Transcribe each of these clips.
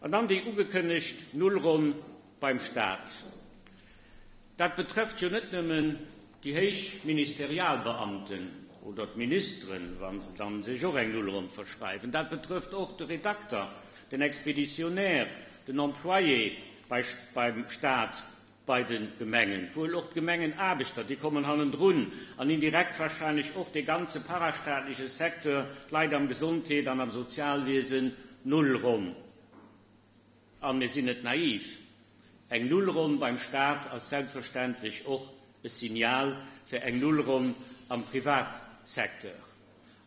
An dann déi ugekënnegt Nullronn beim Staat. Dat betrëfft jo net nëmmen déi héich Ministerialbeamten oder d'Ministeren, wa se dann sech och eng Nullronn verschreiwen. Dat betrëfft och de Redakter, den Expéditionnaire, den Employé beim Staat, bei de Gemengen, wuel och d'Gemengenaarbechter, déi kommen hannendrun, an indirekt wahrscheinlech och dee ganze parastaatleche Secteur, d'Leit am Gesondheet an am Sozialwiesen, Nullronn. A mir sinn net naiv, eng Nullronn beim Staat ass selbstverständlech och e Signal fir eng Nullronn am Privatsecteur.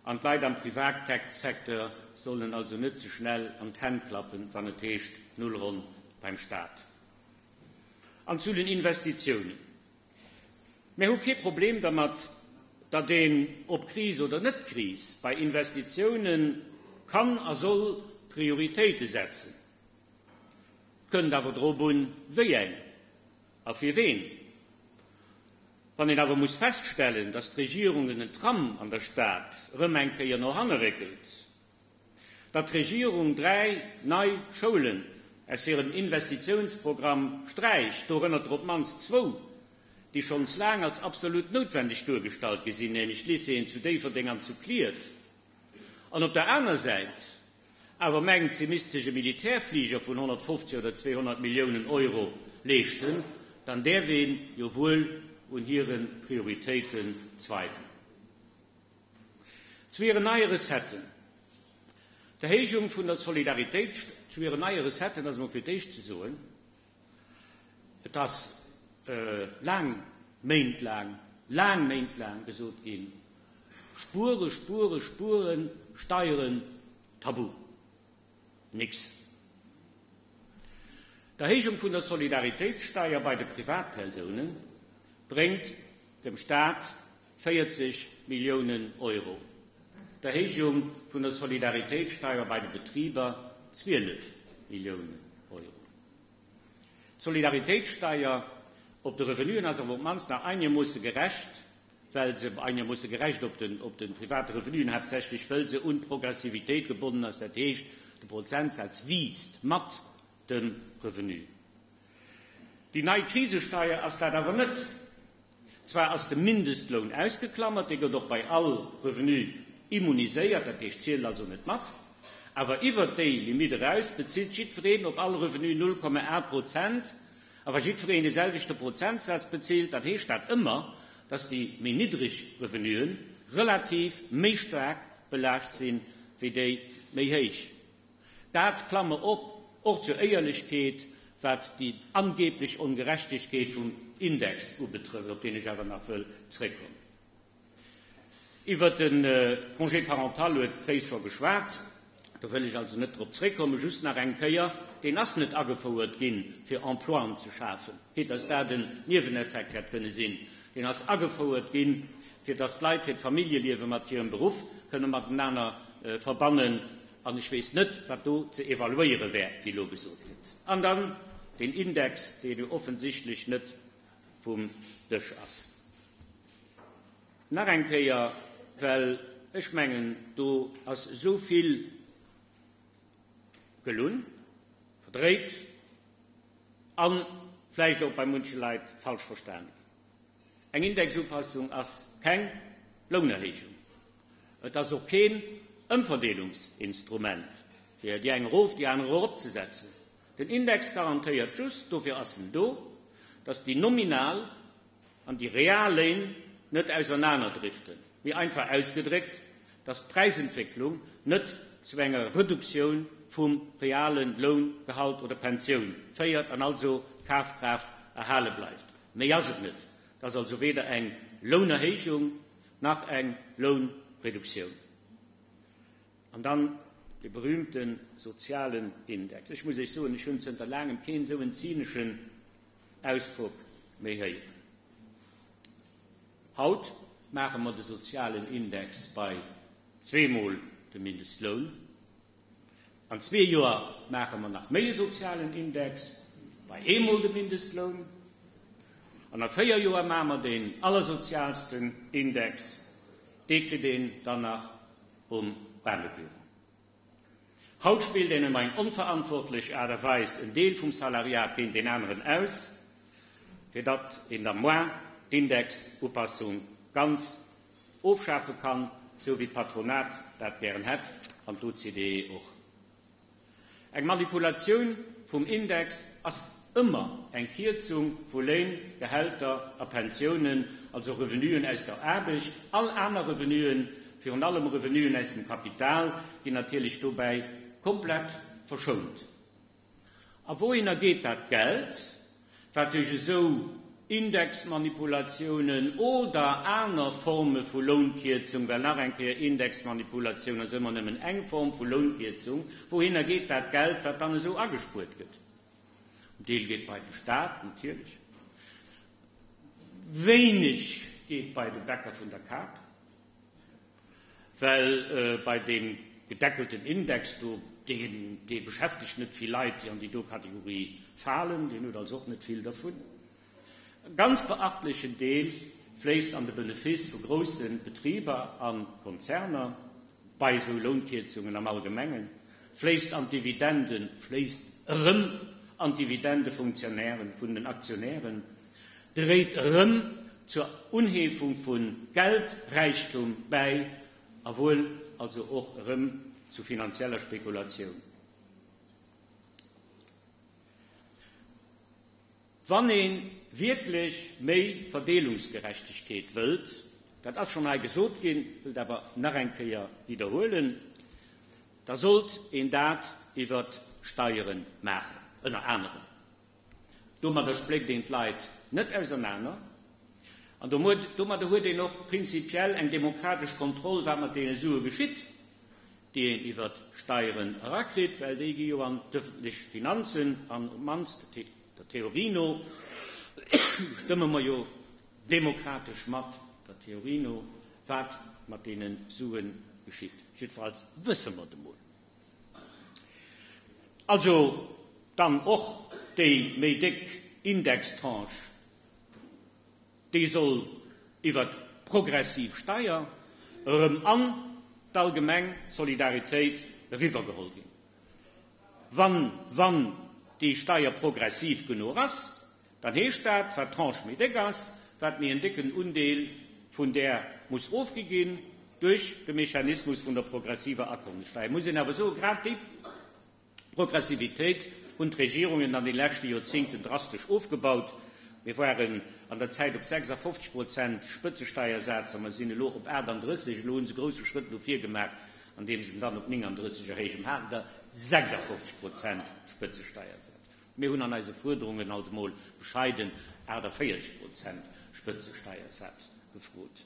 An d'Leit am Privatsecteur sollen also net ze schnell an d'Hänn klappen, wann et heescht Nullronn beim Staat. An zu den Investitiounen. Mir hu kee Problem dermat, datt een, ob Kris oder net Kris, bei Investitiounen kann a soll Prioritéite setzen. Et kënnt awer drop un, wéi eng a fir ween. Wann een awer muss feststellen, datt d'Regierung den Tram an der Stad erëm eng Kéier no hanne réckelt, Datt d'Regierung 3 nei Schoulen aus hirem Investitiounsprogramm sträicht, dorënner der op d'mannst zwou, déi schonns laang als absolut noutwendeg duergestallt gi sinn, nämlech d'Lycéeën zu Déifferdeng an zu Klierf, an op der aner Säit awer mengt, si misst sech e Militärfliger vun 150 oder 200 Milliounen Euro leeschten, dann däerf ee jo wuel un hire Prioritéiten zweiwelen. Zu hiren neie Recetten, D'Erhéijung vun der Solidaritéitsst Zu hiren neie Recetten ass emol fir d'éischt ze soen, et ass laang, Méint laang, laang Méint laang gesot ginn, Spuere, spuere, spueren, Steieren, tabu. Nix. D'Erhéijung vun der Solidaritéitssteier bei de Privatpersoune bréngt dem Staat 40 Milliounen Euro, d'Erhéijung vun der Solidaritéitssteier bei de Betriber 12 Milliounen Euro. D'Solidaritéitssteier op de Revenuen ass awer op d'mannst nach einermoosse gerecht, well se einermoosse gerecht op den op de private Revenuen haaptsächlech, wëll se un d'Progressivitéit gebonnen ass, dat heescht, de Prozentsaz wiisst mat dem Revenu. Déi nei Krisesteier ass dat awer net. Zwar ass de Mindestloun ausgeklammert, dee gëtt och bei all Revenu immuniséiert, dat heescht zielt also net mat, awer iwwert déi Limitt eraus bezilt jiddwereen op all Revenu 0,8 Prozent. A wa jiddwereen de selwechte Prozentsaz bezilt, dann heescht dat ëmmer, dass déi méi niddreg Revenuen relativ méi staark belaascht sinn, wéi déi méi héich. Dat, Klammer op, och zur Éierlechkeet, wat déi angeblech Ongerechtegkeet vum Index ubetrëfft, op deen ech awer nach wëll zréckkommen. Iwwert de Congé parental huet d'Tréis scho geschwat, do wëll ech also net drop zréckkommen. Just nach eng Kéier, Deen ass net agefouert ginn, fir Emploien ze schafen, quitte dass dat en Nieweneffekt hätt kënne sinn. Deen ass agefouert ginn, fir dass d'Leit hiert Familljeliewe mat hirem Beruff kënne matenaner verbannen. An ech weess net, wat do ze evaluéiere wär, wéi elo gesot gëtt. An dann deen Index, dee jo offensichtlech net vum Dësch ass. Nach eng Kéier, well ech mengen, do ass esou vill gelunn, verdréit a vläicht och bei munche Leit falsch verstane ginn. Eng Indexupassung ass keng Lounerhéijung. Et ass och keen Ëmverdeelungsinstrument, fir déi eng erof, déi aner eropzesetzen. Den Index garantéiert just, dofir ass en do, dass déi nominal an déi real Léin net ausernanerdriften, méi einfach ausgedréckt, dass d'Präisentwécklung net zu enger Reduktioun vum reale Loun, Gehalt oder Pensioun féiert an also d'Kafkraaft erhale bleift. Méi ass et net. Et ass also weder eng Lounerhéijung nach eng Lounreduktioun. An dann dee berühmte sozialen Index. Ech muss Iech soen, ech hunn zënter laangem keen esou en zyneschen Ausdrock méi héieren. Haut maache mer de sozialen Index bei zweemol de Mindestloun. An zwee Joer maache mer nach méi e sozialen Index bei eemol de Mindestloun. An a véier Joer maache mer deen allersozialsten Index, dee kritt een dann nach um Aarmebüro. Haut spillt een ëm eng onverantwortlech Aart a Weis en Deel vum Salariat géint deen aneren aus, fir datt een da moar d'Indexupassung ganz ofschafe kann, sou wéi d'Patronat dat gären hätt an d'OCDE och. Eng Manipulatioun vum Index ass ëmmer eng Kierzung vu Léin, Gehälter a Pensiounen, also Revenuen aus der Aarbecht. All aner Revenuen, virun allem Revenuen aus dem Kapital, ginn natierlech dobäi komplett verschount. A wouhinner geet dat Geld, wat duerch esou Indexmanipulatiounen oder aner Forme vu Lounkierzung, well nach eng Kéier, Indexmanipulatioun ass ëmmer nëmmen eng Form vu Lounkierzung, wouhinner geet dat Geld, wat dann esou agespuert gëtt? En Deel geet bei de Staat natierlech, wéineg geet bei de Bäcker vun der Kap. Well bei deem gedeckelten Index do, deen, dee beschäftegt net vill Leit, déi an déi do Kategorie falen, deen huet also och net vill dervun. E ganz beachtlechen Deel fléisst an de Benefice vu grousse Betriber a Konzerner, bei esou Lounkierzungen am Allgemengen, fléisst an d'Dividenden, fléisst erëm an d'Dividende Funktionären, vun den Aktionären, dréit erëm zur Unheefung vu Geldräichtum bäi a wuel also och erëm zu finanzieller Spekulatioun. Wann ee wierklech méi Verdeelungsgerechtegkeet wëllt, dat ass schonn hei gesot ginn, wëllt awer nach eng Kéier widderhuelen, da sollt een dat iwwert d'Steiere maachen, ënner anerem. Domadder spléckt een d'Leit net ausernaner an domadder huet een och prinzipiell eng demokratesch Kontroll, wat mat deene Sue geschitt, déi een iwwer d'Steieren erakritt, well déi gi jo an d'ëffentlech Finanzen an op d'mannst der Theorie no bestëmme mer jo demokratesch mat, der Theorie no, wat mat deene Sue geschitt. Jiddefalls wësse mer et emol. Also dann och déi méi déck Indextranche, déi soll iwwert d'progressiv Steier erëm an d'allgemeng Solidaritéit eriwwergeholl ginn. Wann, wann déi Steier progressiv genuch ass, Dann heescht dat, wat d'Tranche méi déck ass, wat méi en décken Undeel vun där muss ofgi ginn duerch de Mechanismus vun der progressiver Akommessteier. Muss een awer soen, grad déi Progressivitéit hunn d'Regierungen an de leschte Joerzéngten drastesch ofgebaut. Mir waren an der Zäit op 56 Prozent Spëtzesteiersaz a mer sinn elo op 38. Elo hu se grousse Schrëtt no vir gemaach, andeem se en dann op 39 erhéijen. Haten der 56 Prozent Spëtzesteiersaz. Mir hunn an eise Fuerderungen alt emol bescheiden 48 Prozent Spëtzesteiersaz gefrot.